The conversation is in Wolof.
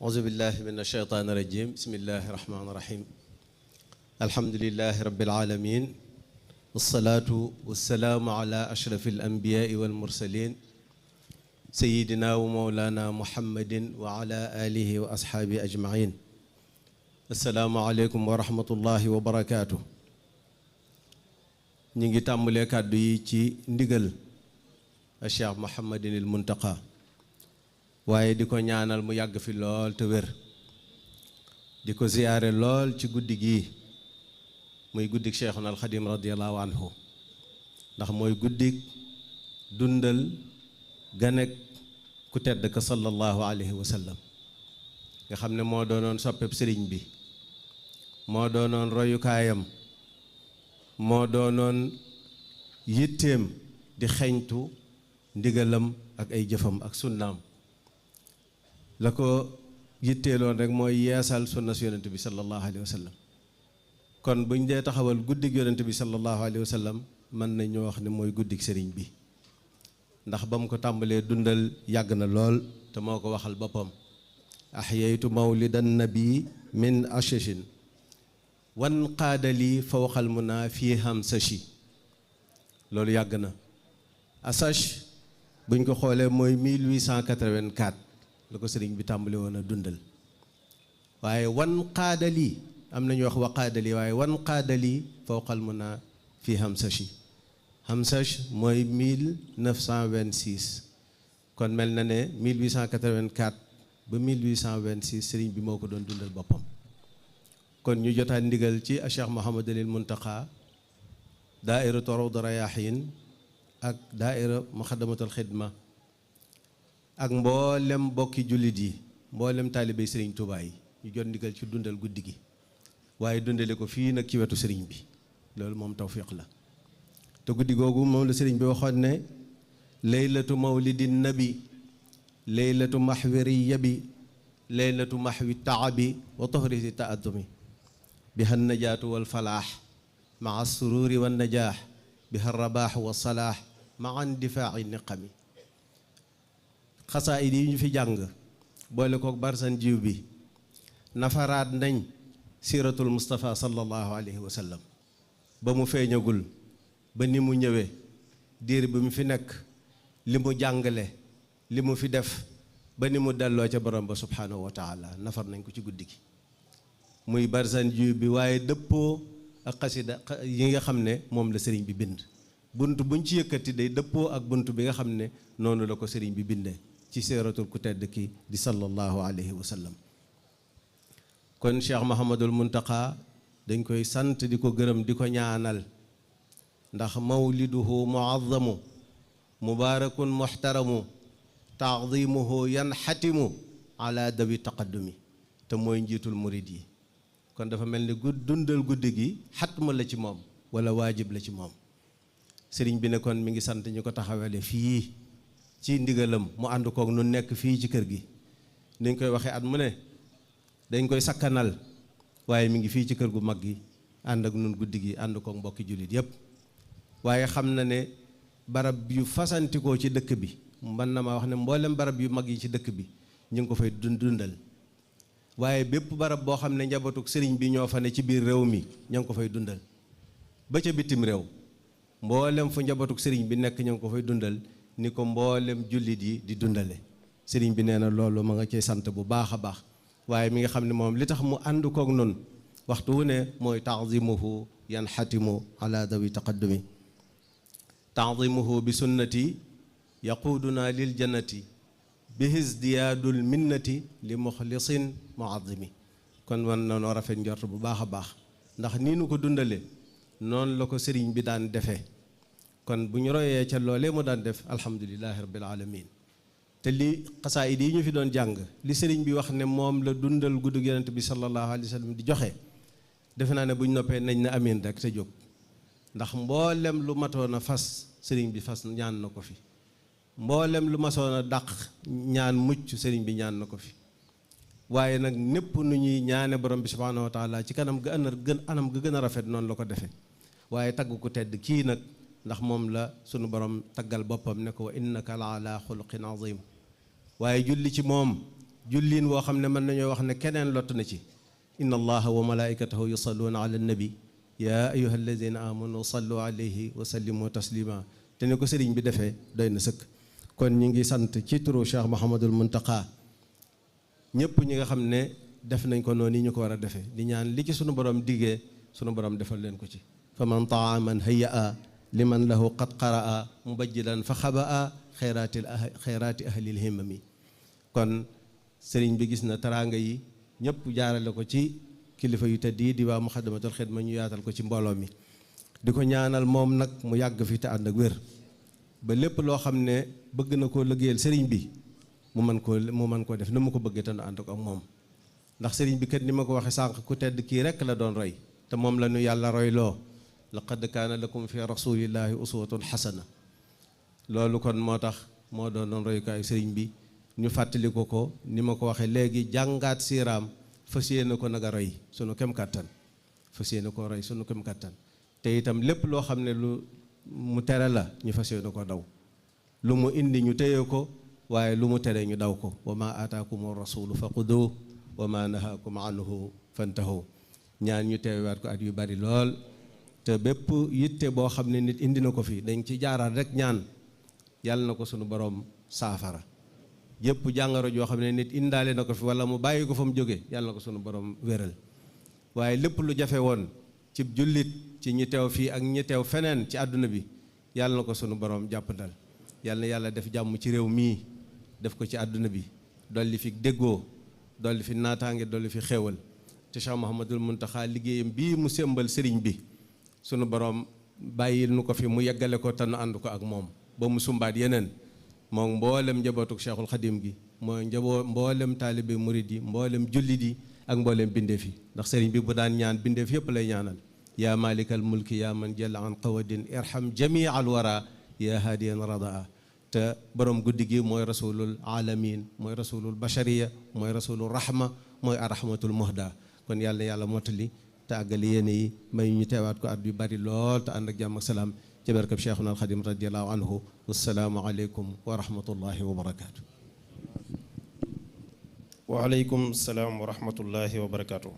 auzu billahi min ashaytaani rajim bismillahi rahmaani rahim alhamdulilahi rabbil alamin wassalaatu wassalaamu ala ashrafi alanbiyaai walmursalin sayidina wa mawlana muhammadin wa ala alihi wa ashaabi ajmain assalaamu aleykum wa rahmatullahi wa barakaatu. ñi ngi tàmbalee kàddu yi ci ndigal a Cheikh Mouhamadinil Muntaqa waaye di ko ñaanal mu yàgg fi lool te wér di ko ziyaare lool ci guddi gii muy guddik Cheikhuna al Xadim radiallahu anhu ndax mooy guddik dundal ganek ku tedd ka sallallahu alayhi wa sallam nga xam ne moo doonoon soppeb sëriñ bi moo doonoon royukaayam moo doonoon yitteem di xeñtu ndigalam ak ay jëfam ak sunnaam la ko yitteeloon rek mooy yeesal sunna si yonent bi sallallahu alayhi wa sallam kon buñ dee taxawal guddik yonent bi sallallahu alayhi wa sallam mën nañoo wax ne mooy guddik sëriñ bi ndax ba mu ko tàmbalee dundal yàgg na lool te moo ko waxal boppam ahyaytu mawlidan nabi min ashashin wan qaadali fawqal muna fii hamsashi loolu yàgg na asash buñ ko xoolee mooy 1884 la ko sëriñ bi tàmbali woon a dundal waaye wan qaadali am nañu wax wa qaadali waaye wan qaadali fawqal muna fii hamsashi hamsash mooy 1926 kon mel na ne 1884 ba 1826 sëriñ bi moo ko doon dundal boppam kon ñu jotaat ndigal ci Cheikh Mouhamadinil Muntaqa daairatu rawdu rayahin ak daaira muxaddamatul xidma ak mboolem bokki jullit yi mboolem taalibey sëriñ Tuubaa yi ñu jot ndigal ci dundal guddi gi waaye dundale ko fii nag ci wetu sëriñ bi loolu moom tawfiq la te guddi googu moom la sëriñ bi waxoon ne leylatu mawlidin nabi leylatu maxwi riya bi leylatu maxwi taabi wa tohrisi taaddumi biha najaatu wal falaax maa sururi wa najaax biha rabaax wa salaax maa indifaaci niqami xasaayid yi ñu fi jàng boole kook barsan jiw bi nafaraat nañ siiratul Mustafa sallallahu alayhi wa sallam ba mu feeñagul ba ni mu ñëwee diir bi mu fi nekk li mu jàngale li mu fi def ba ni mu delloo ca borom ba subhanahu wa taala nafar nañ ko ci guddi gi muy barsan jiw bi waaye dëppoo ak xasida yi nga xam ne moom la sëriñ bi bind bunt buñ ci yëkkati day dëppoo ak bunt bi nga xam ne noonu la ko sëriñ bi bindee ci seeratul ku tedd ki di sallallahu alayhi wa sallam kon Cheikh Mouhamadul Muntaqa dañ koy sant di ko gërëm di ko ñaanal ndax mawliduhu muazzamu mubaarakun muhtaramu taadimuhu yanxatimu ala dawi taqaddumi te mooy njiitul murid yi kon dafa mel ni dundal guddi gi xatma la ci moom wala waajib la ci moom sëriñ bi ne kon mi ngi sant ñu ko taxawale fii ci ndigalam mu ànd koog nu nekk fii ci kër gi niñ koy waxee at mu ne dañ koy sakkanal waaye mi ngi fii ci kër gu mag gi ànd ak nun guddi gi ànd koog mbokki jullit yépp waaye xam na ne barab yu fasantikoo ci dëkk bi mën na ma wax ne mboolem barab yu mag yi ci dëkk bi ñu ngi ko fay dundal waaye bépp barab boo xam ne njabootug sëriñ bi ñoo fa ne ci biir réew mi ña ngi ko fay dundal ba ca bitim réew mboolem fu njabootug sëriñ bi nekk ña ngi ko fay dundal ni ko mboolem jullit yi di dundale sëriñ bi nee na loolu ma nga cay sant bu baax a baax waaye mi nga xam ne moom li tax mu ànd koog noonu waxtu wu ne mooy taazimuhu yanxatimu ala dawi taqaddumi taazimuhu bi sunnati yaquuduna lil jannati bihis diyaadul minnati li muxlisin muazimi kon wan noonu rafet njort bu baax a baax ndax nii nu ko dundale noonu la ko sëriñ bi daan defee kon bu ñu royee ca loolee mu daan def alhamdulilahi rabbil alamin te li xasaayid yi ñu fi doon jàng li sëriñ bi wax ne moom la dundal guddug yonent bi sallallahu alayhi wa sallam di joxe defe naa ne bu ñu noppee nañ na amiin rek te jóg ndax mboolem lu matoon a fas sëriñ bi fas ñaan na ko fi mboolem lu masoon a dàq ñaan mucc sëriñ bi ñaan na ko fi waaye nag népp nu ñuy ñaane borom bi subhanahu wa taala ci kanam ga anam ga gën a rafet noonu la ko defee waaye tagg ku tedd kii nag ndax moom la sunu borom taggal boppam ne ko wa innaka la ala xuluqin azim waaye julli ci moom julliin woo xam ne mën nañoo wax ne keneen lott na ci. inna allaha wa malaikatahu yusalluuna ala nabi yaa ayuha alladina amanu sallu alayhi wa sallimu taslima te ne ko sëriñ bi defee doy na sëkk. kon ñi ngi sant ci turu Cheikh Mouhamadul Muntaqa ñëpp ñi nga xam ne def nañ ko noonu ni ñu ko war a defee di ñaan li ci sunu borom diggee sunu borom defal leen ko ci. fa man taaman hayyaa liman lahu qad qaraa mubajjilan fa xabaa xayraati ahlil himmami. kon sëriñ bi gis na teraanga yi ñëpp jaarale ko ci kilifa yu tedd yi di waa Muxaddamatul Xidma ñu yaatal ko ci mbooloo mi di ko ñaanal moom nag mu yàgg fi te ànd ak wér ba lépp loo xam ne bëgg na koo liggéeyal sëriñ bi mu mën koo def na mu ko bëggee te nu ànd ko ak moom. ndax sëriñ bi kat ni ma ko waxee sànq ku tedd kii rekk la doon roy te moom la ñu yàlla royloo laqad kaana lakum fi rasulillahi uswatun xasana. loolu kon moo tax moo doon royukaayu sëriñ bi ñu fàttali ko ni ma ko waxee léegi jàngaat siiraam fas yéene ko nag a roy sunu kem kàttan fas yéene ko roy sunu kem kàttan te itam lépp loo xam ne lu mu tere la ñu fas yéene ko daw lu mu indi ñu téye ko waaye lu mu tere ñu daw ko wa ma aataakumu rasulu fa xuduuhu wa ma nahaakum anhu fantahu. ñaan ñu teewaat ko at yu bari lool te bépp yitte boo xam ne nit indi na ko fi dañ ci jaaraat rek ñaan yàlla na ko sunu borom saafara. yëpp jàngoro joo xam ne nit indaale na ko fi wala mu bàyyi ko fa mu jóge yàlla na ko sunu borom wéral. waaye lépp lu jafe woon ci jullit ci ñi teew fii ak ñi teew feneen ci àdduna bi yàlla na ko sunu borom jàppandal. yàlla na yàlla def jàmm ci réew mii def ko ci àdduna bi dolli fi déggoo dolli fi naataange dolli fi xéewal te Cheikh Mouhamadul Muntaxa liggéeyam bii mu sémbal sëriñ bi sunu borom bàyyil nu ko fi mu yeggale ko te nu ànd ko ak moom ba mu sumbaat yeneen moom mboolem njabootuk Cheikhul Xadim gi mooy mboolem taalibe murid yi mboolem jullit yi ak mboolem bindeef yi ndax sëriñ bi bu daan ñaan bindeef yëpp lay ñaanal. yaa malikal mulki yaa man jalla an qawadin irham jamii al wara yaa haadiyan radaa. te borom guddi gi mooy rasulul alamin mooy rasulul bashariya mooy rasulul rahma mooy arrahmatul muhda. kon yàlla mottali te àggali yéene yi may ñu teewaat ko at yu bari lool te ànd ak jàmm ak salaam ci barkab Cheikhuna al Xadim radiallahu anhu. wassalaamu aleykum wa rahmatullahi wa barakaatu. wa aleykum salaam wa rahmatullahi wa barakaatu.